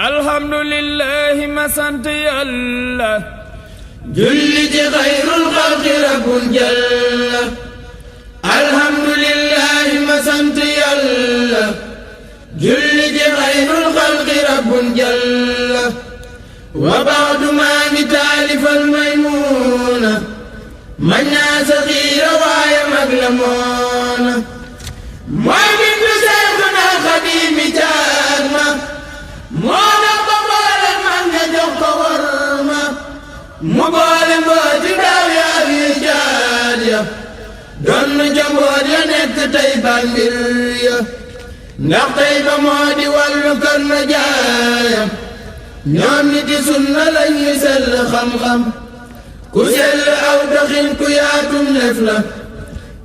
alhamdulillahi ma sant yàlla julli ci xayrul xalqi rabbun jalla alhamdulillahi ma sant yàlla julli ci xayrul xalqi rabbun jalla wa ba'du maa ngi taalifal maymuuna mañ naa sa xiira waaye mag la moona mooy bindu Seexuna Xadiimi caat ma moo na ko boole mag nga jox ko war ma mu boole mbooti daaw ya ak yu caat ya doon njaboot ya nekk tey bandir ya ndax tey ba moo di wàllu kër na jaayam ñoom nit yi sunna lañuy sell xam-xam ku sell aw doxin ku yaatum lef la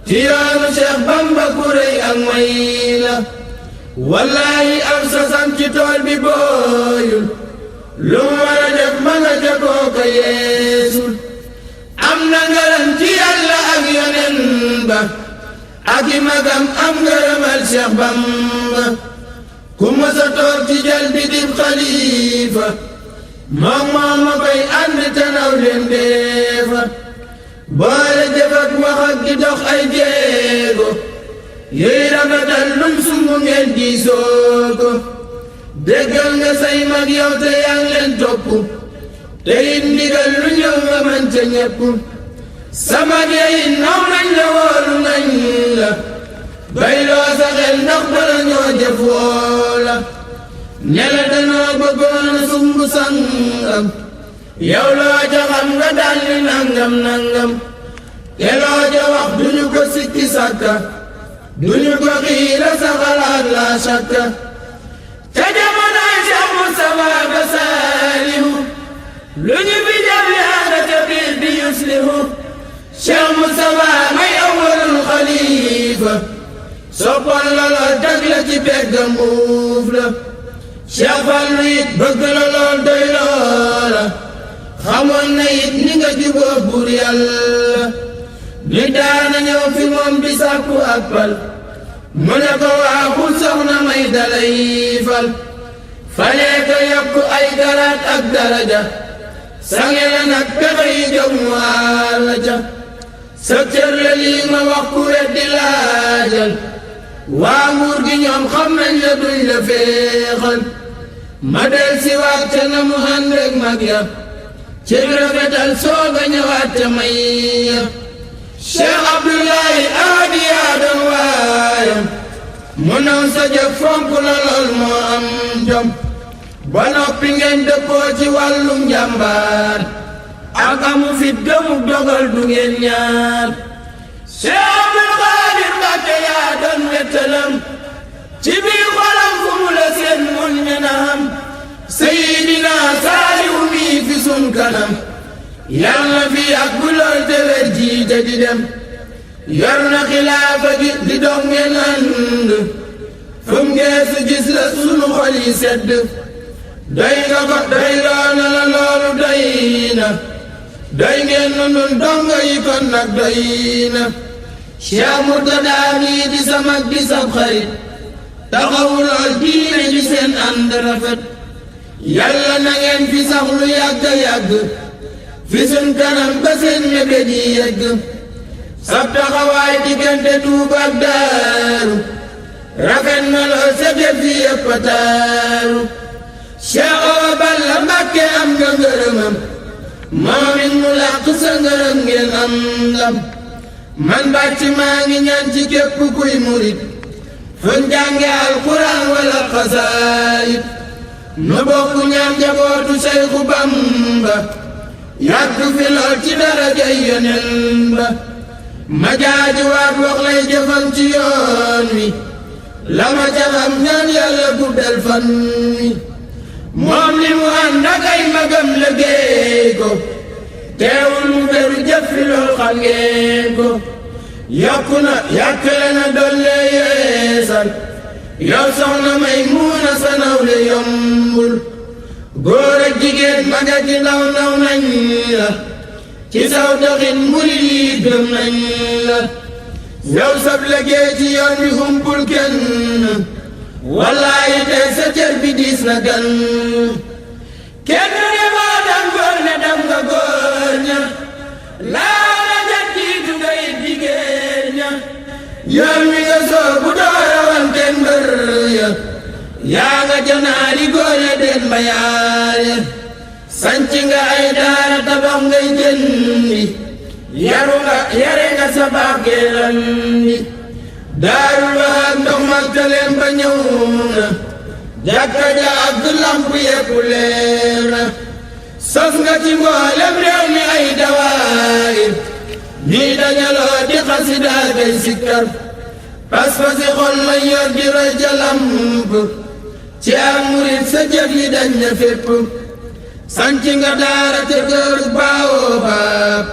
ci yoonu Cheikh Bamba ku rëy ak may la wallaahi aw sasam ci tool bi booyul lu mu war a def ma nga ca kooka yeesul am na ngërëm ci yàlla ak yonen ba ak i magam am ngërëmal Cheikh Bamba ku mësa toog ci jal bi dib xalifa moom moom ma koy ànd te naw leen deefa boole jëf ak wax ak di dox ay jéego yuy rafetal lum sumbu ngeen diisoo ko déggal nga say mag yow te yaa ngi leen topp te it ndigal lu ñëw nga man ca ñépp sama yi naw nañ la wóolu nañ la bayloo sa xel ndax bala ñoo jëf woola ne la danoo bëggoon a sumb sangam yow loo ca xam nga dalli nangam nangam te loo ca wax duñu ko sikki sàkka duñu ko xiira sa xalaat la sàkka ca jamonoy Cheikh Moustapha ba saalihu lu ñu fi jëf yaa nga ca biir di yuslihu Cheikh Moustapha may awwalul xalifa soppal la lool tag la ci peggam uuf la Cheikh Fallu it bëgg la lool doy loola xamoon na it ni nga jubóo buur yàlla ni daana ñëw fi moom di sàkku ak pal mu ne ko waaxul soxna may dalay fal falee ko yokku ay garaat ak daraja sange la nag pexe yi jóg mu aar la ca sa cër la lii ma wax ku weddi laajal waa nguur gi ñoom xam nañ la duñ la féexal ma del si waat ca na mu ànd ak mag ya ci rafetal sooga ñëwaat ca may ya Cheikh Abdoulaye aadi yaa doon waayam mu naw sa jëf fonk la lool moo am jom ba noppi ngeen dëppoo ci wàllum njàmbaar ak amu fit gëmuk dogal du ngeen ñaar Cheikh Abdul Xaadir Mbàkke yaa doon wettalam ci biir xolam fu mu la seen mun ñanam Seydina Saaliwu mi fi sun kanam yàlla fi ak bu lool te wér jiite di dem yor na xilaafa gi di dox ngeen ànd fu mu geesu gis la sunu xol yi sedd doy nga ko doy loona la loolu doy na doy ngeen nun dongo yi kon nag doy na Cheikh Murtada mi di sa mag di sab xarit taxawu lool diine ji seen ànd rafet yàlla na ngeen fi sax lu yàgg yàgg fi sun kanam ba seen mébét yi yegg sab taxawaay diggante Tuuba ak Daaru rafet na lool sa def yi yëpp a taaru Cheikh Awa Balla Mbàkke am nga ngërëmam moom it mu làq sa ngërëm ngeen am ndam man bàcc maa ngi ñaan ci képp kuy murit fun jànge alxuraan wala xasaayid nu bokk ñaan jabootu Seyxu Bamba yàgg fi lool ci darajay yonen ba ma jaaji waat wax lay jëfam ci yoon wi la ma ca xam ñaan yàlla guddal fan wi moom li mu ànd ak ay magam liggéey ko teewul mu beru jëf fi lool xam ngeen ko yokku na yàkkale na dolle yeesal yow soxna Maymuna sa nawle yombul góor ak jigéen mag ak ndaw naw nañ la ci saw doxin murid yi gëm nañ la yow sab liggéey ci yoon wi humpul kenn wallaahi tey sa cër bi diis na gan kenn ne moo dam góor ne dam nga góor ña laa la jat jiitu nga it jigéen ña yoon wi nga soobu doora wante mbër ya yaa nga janaari góor ya den mbayaare sanc nga ay daara tabax ngay jëndi yare nga sa baax geerandi daarul waxaat ndox mag taleen ba ñëw na jàkka ja ak lamp yekku leer na sos nga ci mboolem réew mi ay dawaayir ñuy dajaloo di xasida kay sikkar pas-pasi xol lañ yor di roy ca lamp ci ak murit sa jëf yi dañ na fépp sanc nga daara te kër baawoo baab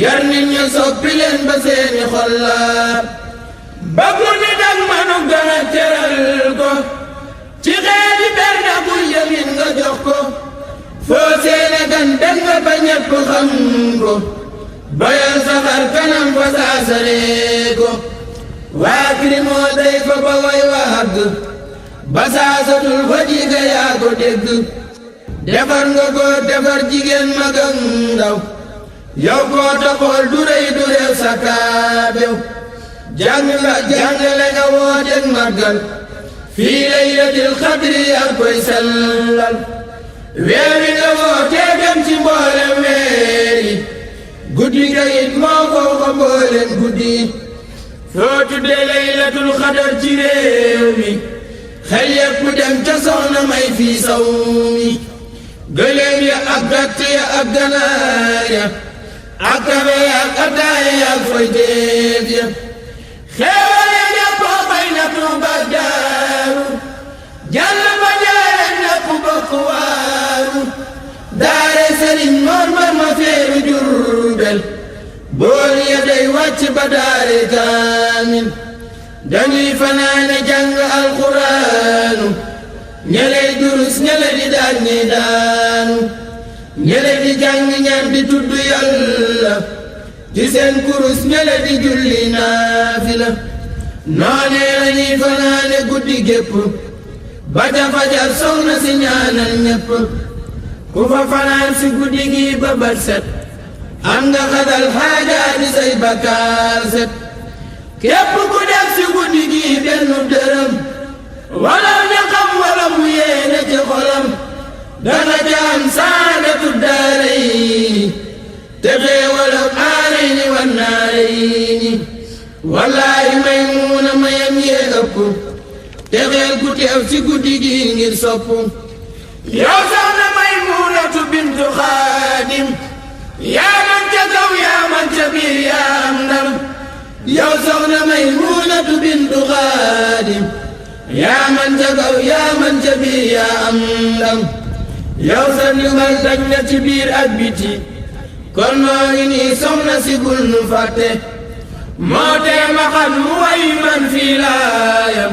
yar nit ña soppi leen ba seeni xol laab bëggu ni dag manuk dana teral ko ci xeeti bernde bul yëmin nga jox ko foo seene gan dem nga ba ñepp xam ko bayal saxar kanam fa saasaree ko waa kiri moo day fa ba way wa hagg ba saasatul fa jiga yaa ko dégg defar nga góor defar jigéen mag ak ndaw yow koo taxool du rëy du réew sa kaabew jàngale nga wooteeg màggal fii laylatil xadri yaa koy sellal weeri nga wootee dem ci mboolem weeri guddi ga it moo ko mboolem guddi foo tuddee laylatul xadar ci réew mi xel yépp dem ca soxna may fii saw mi gëléem ya ak gàtt ya ak ganaar ya ak kabe ya ak ataaya ya ak foyteef ya xeewal ya ñëppoo bay na Tuuba Daaru jàll ba jaareen ñëpp bokk waaru daare sëriñ Mor Mbar ma feeru Jurbel bool ya day wàcc ba daare kaamil dañuy fanaane jàng alxuraanu ñeley durus ñele di daan ñi daanu ñele di jàng ñaan di tudd Yàlla ci seen kurus ñele di julli naafila noonee la ñuy fanaane guddi gépp ba ca fajar soxna si ñaanal ñépp ku fa fanaan si guddi gi ba bët set am nga xadal xaajaati say bakkaar set képp ku def si guddi gi benn dërëm wala ñu xam wala mu yéene ci xolam dana ca am saadatu daarayni te xéewala aarayni wan naarayni wallaahi Maymuna mayam yee ëpp te xeel ku teew ci guddi gi ngir sopp yow soxna Maymunatu bintu Xaadim yaa man ca kaw yaa man ca biir yaa am ndam yow soxna Maymunatu bintu Xaadim yaa man ca kaw yaa man ca biir yaa am ndam yow sa ndimbal daj na ci biir ak biti kon noo ngi nii soxna si bul nu fàtte moo tee ma xam mu way man fii laayam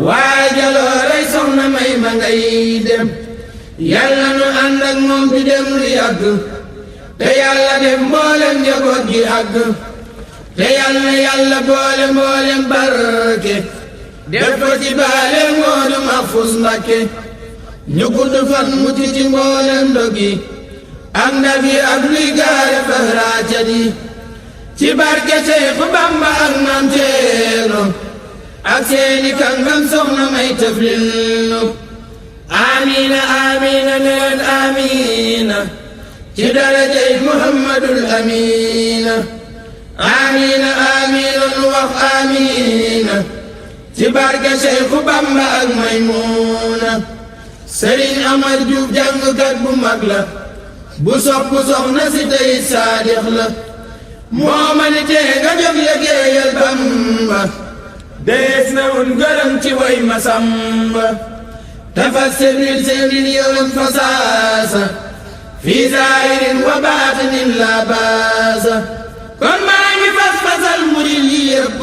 waaye jaloorey soxna may ma ngay dem yàlla nu ànd ak moom di dem lu yàgg te yàlla def mboolem njaboot gi àgg te yàlla boole mboolem barke def ko ci baale Moodu Mahfuus Mbakke ñu gudd fan mucc ci mboolem ndog yi ak ndab yi ak luy gaare fahraacat yi ci barke Seexu Bamba ak Maam Ceerno ak seeni kàngam soxna may tëflil nu amiina amiina leen amiina ci darajay Muhammadul amiina amiina amiina nu wax amiina ci barke Seexu Bamba ak Maymuna Sëriñ Amar Juuf jàngkat bu mag la bu sopp soxna si tey saadix la moo ma ni tee nga jóg liggéeyal Bamba dees na wun gërëm ci way Masamba tafas sebril yoon fasaasa fii zaahirin wa baatinin la baasa kon maa ngi fas-fasal murid yi yëpp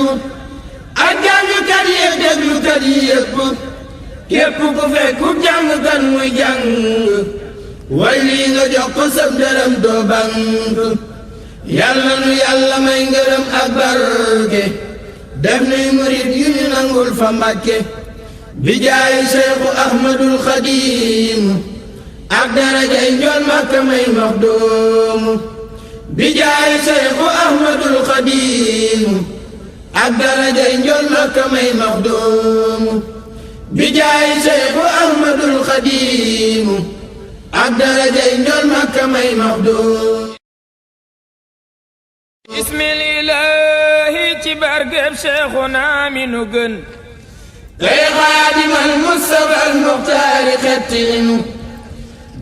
ak jàngkat yi ak déglukat yi yëpp képp ku fekk jàngkat muy jàng way lii nga jox ko sab dërëm doo bank yàlla nu yàlla may ngërëm ak barke def nuy murid yu ñu nangul fa Mbàkke bi jaayi Seexu Ahmadul Xadiim ak darajay njool Makka may maxduum bi jaayi Seexu Ahmadul Xadiim ak darajay njool Makka may maxduum bi jaayi Seexu Ahmadul Xadiim ak darajay njool Makka may maxduum bismillaahi ci barkeb Seexuna mi nu gën tey xaadimal Mustafal Muxtaari xettilinu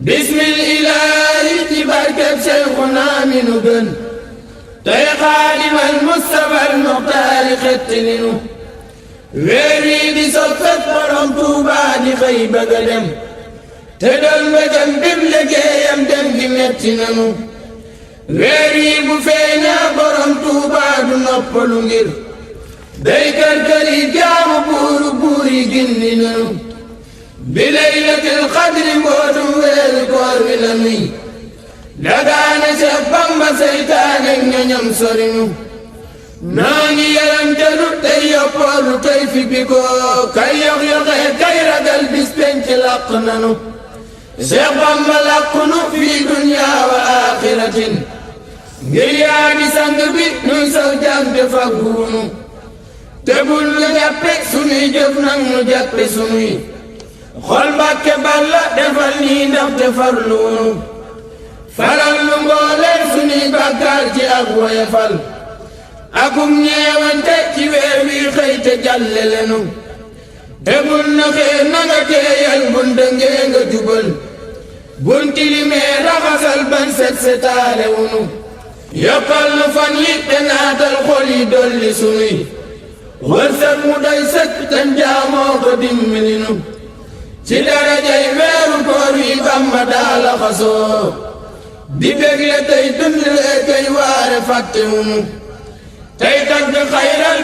bismillaahi ci barkeb Seexuna mi nu gën tey xaadimal Mustafal Muxtaari xettilinu weer wi di soppeek borom Tuubaa di xëy bëgg a dem te doon mbégam bim liggéeyam dem gi metti nanu weer yi bu feeñaa borom Tuubaa du noppalu ngir day kër-këri jaamu buuru buur yi gindi nanu bi laylatil xadri mbootum weeru koor wi la nuy dagaane Seex Bamba seytaane ñoñam sorinu noo ngi yaramtalu tey yoppoolu tey fi bikoo kay yox-yoxee kay ragal bis penc làq nanu Seex Bamba làqunu fii dunyaa wa aaxiratin ngir yaa di sang bi nuy saw jaam te fagguunu te bul nu jàppe sunuy jëf nag nu jàppe sunuy xol Mbàkke Balla defal nii ndax te farluunu faral nu mbooleem sunuy bàkkaar ci ak woyefal akum ñeewante ci weer wi xëy te jàlle lenu te bul na xee na nga teeyal bun dëngee nga jubal bun tilimee raxasal ban set setaale wunu yokkal nu fan yi te naatal xol yi dolli sunuy wërsëg mu doy sëkk te njaamoo ko dimbali nu ci darajay weeru koor wi Bamba daala xasoo di bégle tey dundle kay waare fàttewunu tey tagg xayral